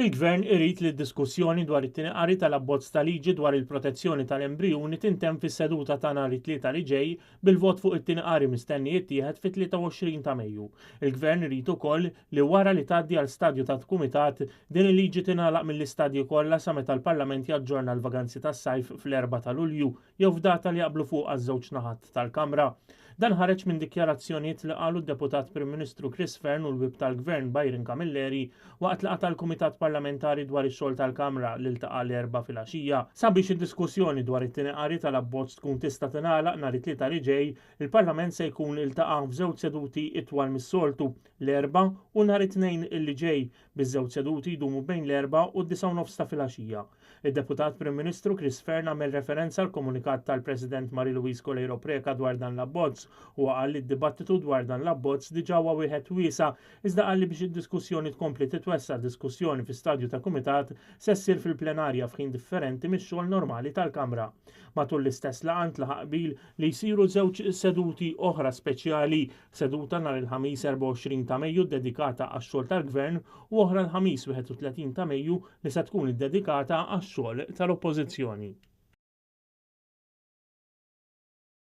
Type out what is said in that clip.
Il-Gvern irid li d-diskussjoni dwar it-tieni qari tal-abbozz ta' liġi dwar il-protezzjoni tal-embrijuni tintemm fis-seduta ta' nhar it-Tlieta li ġej bil-vot fuq it-tieni qari mistenni jittieħed fit-23 ta' Mejju. Il-Gvern irid ukoll li wara li tgħaddi għal stadju ta' kumitat, din il-liġi tingħalaq mill-istadji kollha sa meta l-Parlament jaġġorna l-vaganzi tas-sajf fl-erbgħa ta' Lulju jew f'data li jaqblu fuqha ż-żewġ naħat tal-Kamra. Dan ħareġ minn dikjarazzjonijiet li qalu d-Deputat Prim Ministru Chris Fearne u l-Whip tal-Gvern Byron Camilleri waqt laqgħa tal-Kumitat Parlamentari dwar ix-xogħol tal-Kamra li ltaqa' l-Erbgħa filgħaxija. Sabiex id-diskussjoni dwar it-tieni qari tal-abbozz tkun tista' tingħalaq nhar it-Tlieta li ġej, il-Parlament se jkun iltaqa' f'żewġ seduti itwal mis-soltu, l-Erbgħa u nhar it-Tnejn li ġej, biż-żewġ seduti jdumu bejn l-erbgħa u d-disgħa u nofs ta' filgħaxija. Id-Deputat Prim Ministru Chris Fearne għamel referenza għall-komunikat tal-President Marie Louise Coleiro Preca dwar dan l-abbozz. Huwa qal li d-dibattitu dwar dan l-abbozz diġà huwa wieħed wiesa' iżda qal li biex id-diskussjoni tkompli titwessa' diskussjoni fi stadju ta' kumitat se ssir fil-plenarja f'ħin differenti mix-xogħol normali tal-Kamra. Matul l-istess laqgħa ntlaħaq qbil li jsiru żewġ seduti oħra speċjali, seduta nhar il-Ħamis 24 ta' Mejju ddedikata għax-xogħol tal-Gvern u oħra l-Ħamis 31 ta' Mejju li se tkun iddedikata għax-xogħol tal-Oppożizzjoni.